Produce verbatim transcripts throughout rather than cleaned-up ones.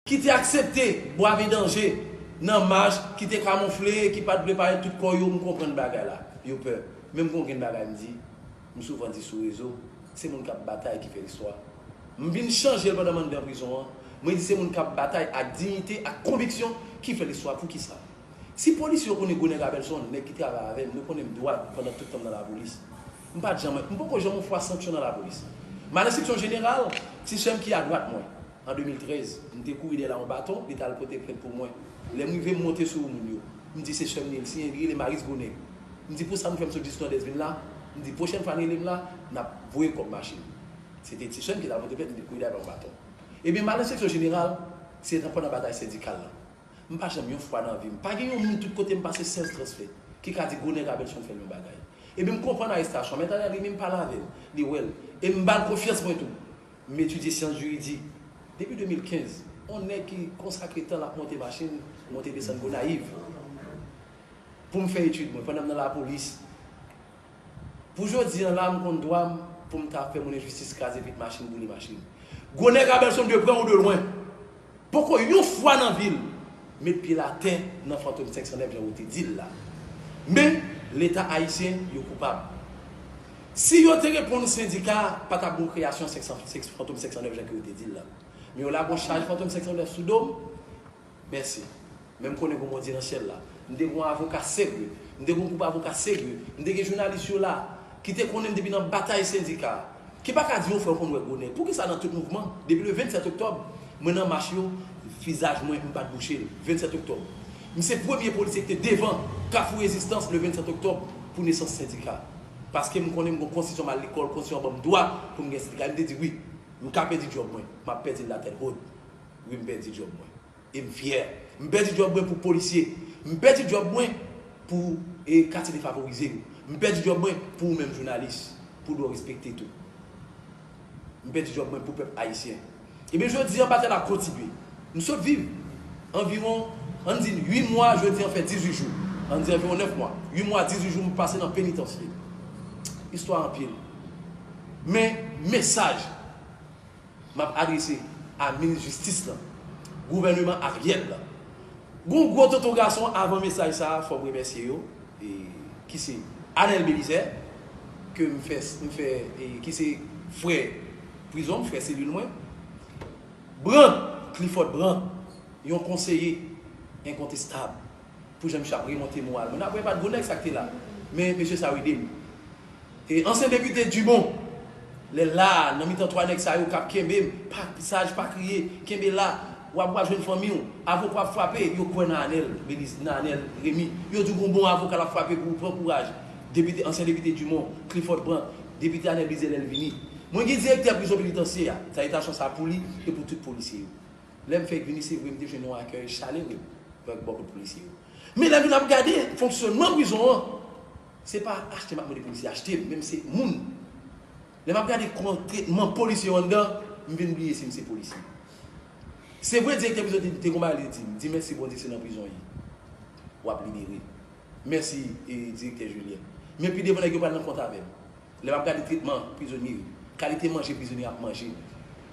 ki te aksepte brave danje nan mach, ki te kamoufle, ki pa t vle parèt tout kò yo, m konprann bagay la. Yo pè. Men m gen yon grenn bagay m di, m souvan di sou rezo, se moun k ap batay ki fè listwa. M vin chanje l pandan m anndan prizon an. Mwen di se moun k ap batay ak diyite, ak konviksyon ki fè listwa. Poukisa? Si polisye yo konnen gwo nèg Abelson, nèg ki travay avè m, yo konnen m dwat pandan tout tan m nan lapolis. M pa t janm, m poko janm yon fwa sanksyon nan lapolis. M al enstriksyon jeneral, ti sè m ki adwat mwen, an de mil trèz, m te kouri dèyè l a yon baton, li t al pote plent pou mwen. Lè m rive, m monte sou moun yo. M di se sè m li ye, li siyen, li rele Maris Gwo Nèg. M di pou sa nou fè m sot jis Nòdès vin la? M di pwochèn fwa n rele m la, n ap voye kòb mache m. Se te ti sè m ki t al pote plent, m te kouri dèyè l a yon baton. Ebyen, m al enstriksyon jeneral, se nan pandan batay sendikal la. M pa janm yon fwa nan vi m. Pa gen yon moun tout kote m pase sans transfè ki ka di gwo nèg Abelson fè l yon bagay. Ebyen m konprann arestasyon an. Mèt Anèl Remy m pale avè l. Li wè l. E m ba l konfyans mwen tou. M etidye syans jiridik. Depi de mil kenz, yon nèg ki konsakre tan l ap monte machin, monte desann Gonayiv. Pou m fè etid mwen, pandan m nan lapolis. Pou jodi an la, m konn dwa m pou m ta fè moun enjistis, kraze vit machin, boule machin. Gwo nèg Abelson de prè ou de lwen. Poko yon fwa nan vi l met pye l atè nan Fantom senk san nèf jan yo te di l la. Men, Leta ayisyen, yo koupab. Si yo te reponn sendika, pa t ap gen kreyasyon senk san, Fantom senk san nèf jan ke yo te di l la. Men yo lage yon chaj Fantom senk san nèf sou do m, mèsi. Men m konnen gen yon Bondye nan syèl la. M te gen yon avoka serye. M te gen yon gwoup avoka serye. M te gen jounalis yo la, ki te konnen m depi nan batay sendika. Ki pa ka di yo frè w konn wè gwo nèg. Poukisa nan tout mouvman, depi le vennsèt oktòb, mwen nan mach yo, vizaj mwen, m pa t bouche l. Vennsèt oktòb. M se premye polisye ki te devan Kafou Rezistans le vennsèt oktòb pou nesans sendika. Paske m konnen m gen yon konstitisyon, m al lekòl, konstitisyon an ban m dwa pou m gen sendika. E m te di wi, m ka pèdi djòb mwen, m ap pèdi l la tèt hot. Wi, m pèdi djòb mwen. E m fyè. M pèdi djòb mwen pou polisye. M pèdi djòb mwen pou, e, katye defavorize yo. M pèdi djòb mwen pou ou menm jounalis, pou dwe w respekte tou. M pèdi djòb mwen pou pèp ayisyen. Ebyen, jodi an, batay la kontinye. M sot viv anviwon, ann di uit mwa, jodi an fè dizuit jou. Ann di anviwon nèf mwa. Uit mwa, dizuit jou, m pase nan penitansye. Istwa anpil. Men, mesaj m ap adrese a minis jistis lan, gouvèneman Ariel la. Gon gwo tonton gason avan mesaj sa a, fò m remèsye yo, e, ki se Anel Belizaire, ke m fè, m fè, e, ki se frè prizon m, frè selil mwen. Brant, Clifford Brant, yon konseye enkontestab. Pou jan misye ap remonte moral mwen. Apre, pa t gwo nèg sa k te la. Men mesye sa yo ede m. E ansyen depite Dumont, lè l la, nan mitan twa nèg sa yo k ap kenbe m, pa saj, pa kriye, kenbe la, w ap, w ap jwenn fanmi w, avoka w ap frape, yo kwè nan Anel, Beliz-, nan Anel Remy. Yo di w gon bon avoka l ap frape pou ou, pran kouraj. Depite, ansyen depite Dumont, Clifford Brant, depite Anel Belizaire lè l vini. Mwen gen direktè prizon penitansye a, salitasyon sa pou li e pou tout polisye yo. Lè m fèk vini, se vre, m te jwenn yon akèy chalere avèk bò kot polisye yo. Men lè m vin ap gade fonksyònman prizon an, se pa achte m ap mande polisye achte m, men m se moun. Lè m ap gade kòman tretman polisye yo anndan, m vin bliye si m se polisye. Se vre, direktè prizon te, te gon bagay li di m, di mèsi Bondye se nan prizon w ye. W ap libere. Mèsi, e, direktè Julien. Men pi devan nèg yo pral nan kont avè m. Lè m ap gade tretman prizonye yo, kalite manje prizonye ap manje,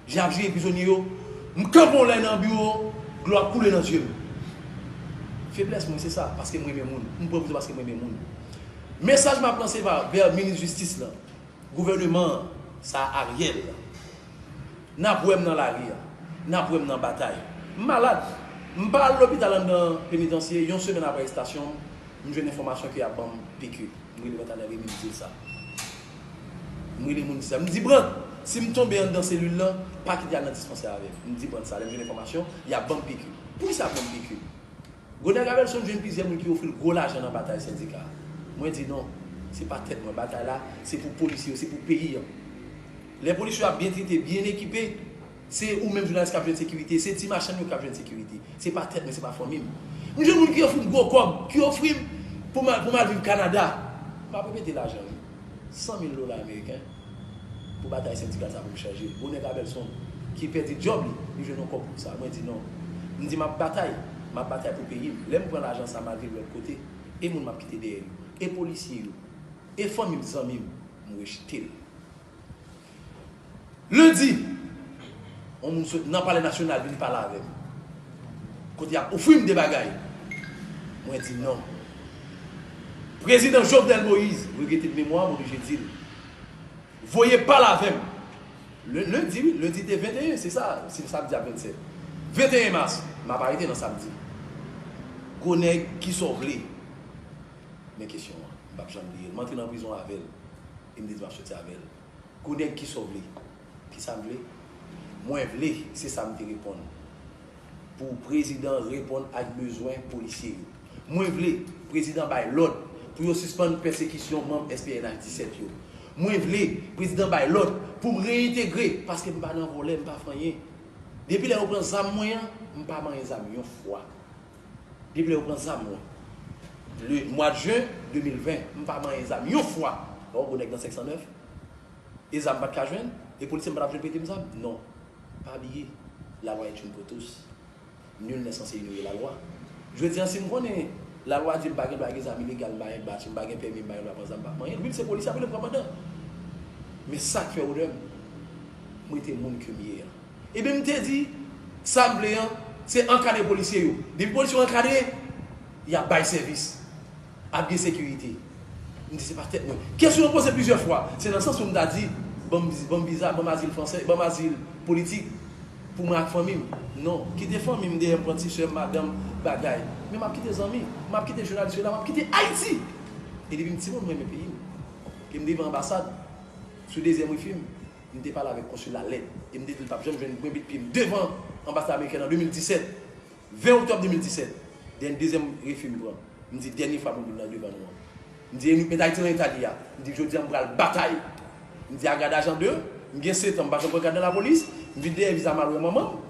jan y ap jere prizonye yo, m kanpe yon lè nan biwo, dlo ap koule nan zye m. Feblès mwen se sa, paske m renmen moun. M pran prizon paske m renmen moun. Mesaj m ap lanse pa, vè minis jistis lan, gouvèneman sa Ariel la. N ap wè m nan lari a. N ap wè m nan batay. M malad. M pa al lopital anndan penitansye, yon semèn apre arestasyon m, m jwenn enfòmasyon ke y ap ban m pikil. M rele Bantale Remy, m di l sa. M rele moun di sa. M di, Brant, si m tonbe anndan selil lan, pa kite al nan dispansè avè m. M di Brant sa, lè m jwenn enfòmasyon, y ap ban m pikil. Poukisa y ap ban m pikil? Gonèg Abelson jwenn plizyè moun ki ofri l gwo lajan nan batay sendika. Mwen di non, se pa tèt mwen batay la, se pou polisye yo, se pou peyi an. Lè polisye yo ap byen trete, byen ekipe, se ou menm jounalis k ap jwenn sekirite, se ti machann yo k ap jwenn sekirite. Se pa tèt mwen, se pa fanmi m. M jwenn moun ki ofri m gwo kòb, ki ofri m pou m al, pou m al viv Kanada. M ap repete lajan wi. San mil dola ameriken pou batay sendikal sa pou m chanje. Gonèg Abelson ki pèdi djòb li, li jwenn yon kòb pou sa. Mwen di non. M di m ap batay, m ap batay pou peyi m. Lè m pran lajan sa, m al viv lòt kote, e moun m ap kite dèyè yo, e polisye yo, e fanmi m, zanmi m, m rejte l. Lendi, yon moun sot nan Palè Nasyonal vin pale avè m. kote y ap ofri m de bagay. Mwen di non. Prezidan Jovenel Moïse, regrete memwa m, oblije di l. Voye pale avè m. Lendi, wi, lendi te venteyen, se sa, se samdi a vennsèt. Venteyen mas, m ap arete nan samdi. Gwo nèg, kisa w vle? Men kesyon an, m p ap janm bliye l. M antre nan prizon avè l, e m te di m ap soti avè l. Gwo nèg, kisa w vle? Kisa m vle? Mwen vle, se sa m te reponn, pou prezidan reponn ak bezwen polisye yo. Mwen vle prezidan bay lòd pou yo sispann pèsekisyon manm S P N H disèt yo. Mwen vle prezidan bay lòd pou m reyentegre, paske m pa nan vòlè, m pa fè anyen. Depi lè yo pran zam mwen an, m pa manyen zam yon fwa. Depi lè yo pran zam mwen. Le mwa de jen de mil ven, m pa manyen zam yon fwa. Lè w gwo nèg nan senk san nèf, e zam m pa t ka jwenn, e polisye m pa t ap jwenn prete m zam? Non. Pa bliye, la loi est une pour tous. Nul n'est censé ignorer la loi. Jodi a, si m konnen lalwa di m pa gen dwa gen zam ilegal, m pa gen dwa, si m pa gen pèmi, m pa gen dwa pran zam, m pa manyen l. Wi, m se polisye, apre l pran mandan. Men sa k fè onè m, m rete moun ke m ye an. Ebyen, m te di, sa m vle an, se ankadre polisye yo. Depi polisye yo ankadre, y ap bay sèvis. Ap gen sekirite. M di, se pa tèt mwen. Kesyon yo poze plizyè fwa. Se nan sans pou m ta di, ban m, ban m viza, ban m azil franse, ban m azil politik pou mwen ak fanmi m. Non. Kite fanmi m dèyè m, pran ti sè m, madanm, bagay. Men m ap kite zanmi. M ap kite jounalis yo la, m ap kite Ayiti. E depi m timoun, m renmen peyi m. E m rive anbasad, sou dezyèm wifi m, m te pale avèk konsila Lend. E m te di l p ap janm jwenn grenn bit pye m devan anbasad amerikèn an de mil disèt. Ven oktòb de mil disèt, dèn-, dezyèm refi m pran. M di, dènye fwa pou m vin nan devan nou an. M di, e nou met Ayiti nan eta li a. M di, jodi a m pral batay. M di, a gad ajan de, m gen sèt an, m pa janm pran gad nan lapolis. M vin dèyè viza m al wè manman m.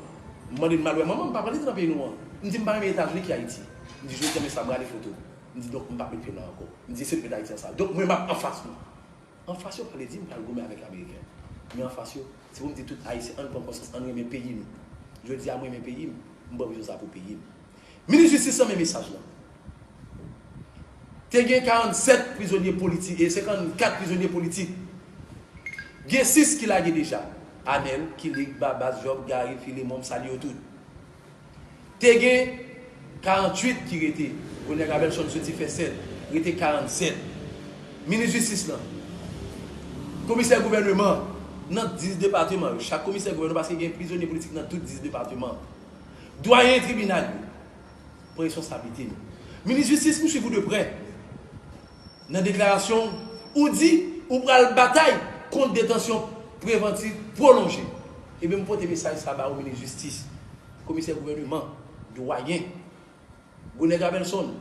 M mande l m al wè manman m, m pa pran lete nan peyi nou an. M di, m pa renmen Etazini ki Ayiti. M di, jodi a, men sa, m rale foto. M di, donk, m p ap met pye m la ankò. M di, se nou met Ayiti ansanm. Donk, mwen, m ap anfas nou. Anfas yo pa vle di m pral goumen avèk Ameriken. Men anfas yo, se pou m di tout Ayisyen, ann pran konsyans, ann renmen peyi nou. Jodi a, mwen renmen peyi m, m pran vizyon sa pou peyi m. Minis Jistis lan, men mesaj lan. Te gen karannsèt prizonye politik e senkannkat prizonye politik. Gen sis ki lage deja. Anèl, Kilig, Babas, Jòb, Gari, Filemon, m salye yo tout. Te gen karanntuit ki rete. Ronel Rabelson soti fè sèt, rete karannsèt. Minis jistis lan, komisè gouvèneman nan dis depatman yo, chak komisè gouvèneman, paske gen prizonye politik nan tout dis depatman. Dwayen tribinal yo, pran responsablite nou. Minis jistis, m swiv ou de prè. Nan deklarasyon w, ou di ou pral batay kont detansyon prevantiv pwolonje. Ebyen, m pote mesaj sa ba ou, minis jistis, komisè gouvèneman, dwayen, gwo nèg Rabelson,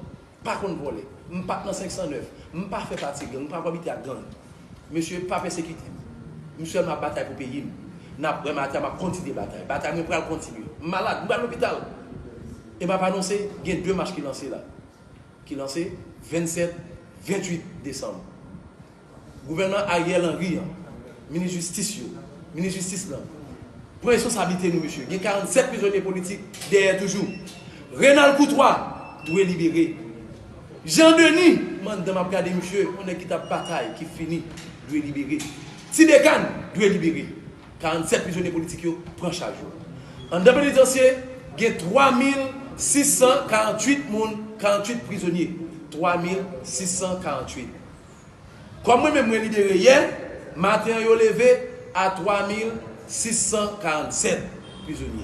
pa konn vòlè. M pa t nan senk san nèf, m pa fè pati gang, m pa konn abite ak gang. Mesye, pa pèsekite m. M sèlman ap batay pou peyi m. N ap wè maten, m ap kontinye batay. Batay mwen pral kontinye. M malad, m pral lopital. E m ap anonse, gen de mach ki lanse la. Ki lanse vennsèt, venntuit desanm. Gouvènman Ariel Henry an, minis jistis yo, minis jistis lan, pran responsablite nou, mesye. Gen karannsèt prizonye politik dèyè toujou. Renald Courtois dwe libere. Jean Denis, m anndan m ap gade misye, yon nèg ki t ap batay, ki fini, dwe libere. Ti Bekan dwe libere. Karannsèt prizonye politik yo pran chaj yo. Anndan penitansye, gen twa mil sis san karantuit moun, karantuit prizonye. Twa mil sis san karantuit. Kòm mwen menm mwen libere yè, maten an yo leve a twa mil sis san karannsèt prizonye.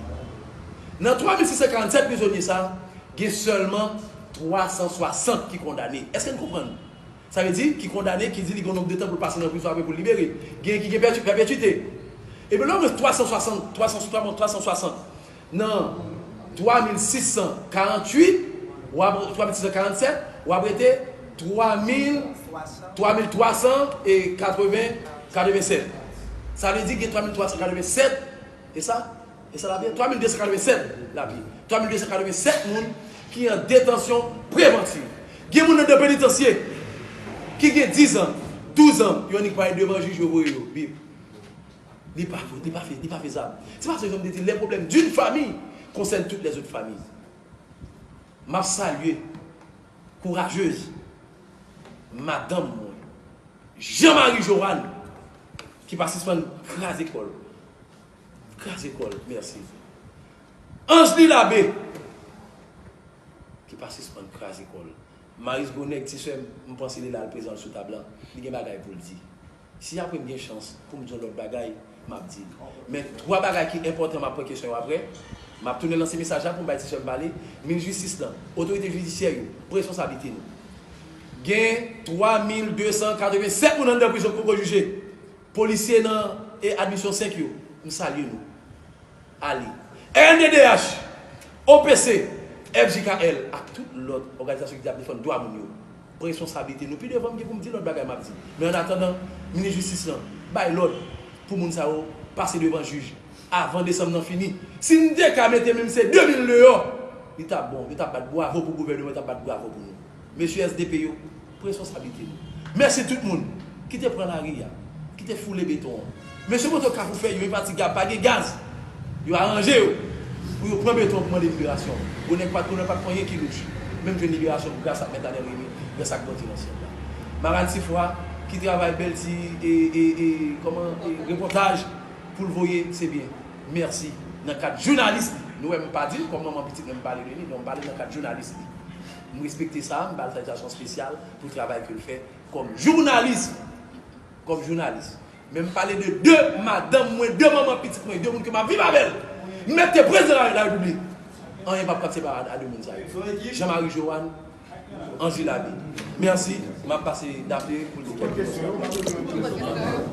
Nan twa mil sis san karannsèt prizonye sa, gen sèlman twa san swasant ki kondane. Èske n konprann? Sa vle di, ki kondane, ki di li gen yon nonb de tan pou l pase nan prizon apre pou l libere. Gen ki gen pèti-, pèpetwite. Ebyen, lè w gen twa san swasant, twa san, twa san swasant nan twa mil sis san karantuit, w ap, twa mil sis san karannsèt, w ap rete twa mil, twa mil twa san e katreven, katrevensèt. Sa vle di gen twa mil twa san katrevensèt, e sa, e sa l ap ye, twa mil de san katrevensèt l ap ye. Twa mil de san katrevensèt moun ki an detansyon prevantiv. Gen moun anndan penitansye ki gen diz an, douz an, yo annik pale devan jij, yo voye yo. Bib. Li pa, li pa fe, li pa fezab. Se pa sa, jan m te di, les problèmes d'une famille concernent toutes les autres familles. M ap salye kourajez madanm mwen, Jean Marie Joanne, ki pa sispann kraze kò l. Kraze kò l, mèsi. Anjely Labbé, pa sispann kraze kò l. Maryse Gros Nèg, ti sè m, m panse li la, l prezan sou tab la. Li gen bagay pou l di. Si apre m gen chans pou m di yon lòt bagay, m ap di l. Men twa bagay ki enpòtan, m ap pran kesyon yo apre. M ap tounen lanse mesaj la pou m bay ti sè m pale. Minis jistis lan, otorite jidisyè yo, pran responsablite nou. Gen twa mil de san katrevennsèt moun anndan prizon ki poko jije. Polisye nan e admisyon senk yo, m salye nou. Ale. R N D D H, O P C, F J K L ak tout lòt òganizasyon ki t ap defann dwa moun yo, pran responsablite nou. Pi devan, m gen pou m di lòt bagay m ap di. Men annatandan, minis jistis lan bay lòd pou moun sa yo pase devan jij avan desanm nan fini. Si n te ka mete menm se de mil deyò, li t ap bon. Yo t ap bat bwavo pou gouvènman, yo t ap bat bwavo pou nou. Mesye S D P yo, pran responsablite nou. Mèsi tout moun ki te pran lari a, ki te foule beton an. Mesye moto Kafou Fèy yo, yo fatigab, pa gen gaz. Yo aranje yo pou yo pran beton pou mande liberasyon. Gwo Nèg pa t konnen, pa t konnen ki louch. Menm jwenn liberasyon gras ak Mèt Anèl Remy, gras ak bandi nan syèl la. Maran Sifwa ki travay bèl ti e, e, e, kòman, e, repòtaj pou l voye, se byen. Mèsi. Nan kad jounalis li, nou wè m pa di l kòm manman pitit mwen m pale de li, non, m pale nan kad jounalis li. M respekte sa, m ba l salitasyon espesyal pou travay ke l fè kòm jounalis. Kòm jounalis. Men m pale de de madanm mwen, de manman pitit mwen, de moun ke m ap viv avè l. M mèt te prezidan la, la repiblik. Anyen p ap kap separe a, a de moun sa yo. Jean Marie Joanne, Angy Labe. Mèsi, m ap pase Daphné pou l di kèk mo.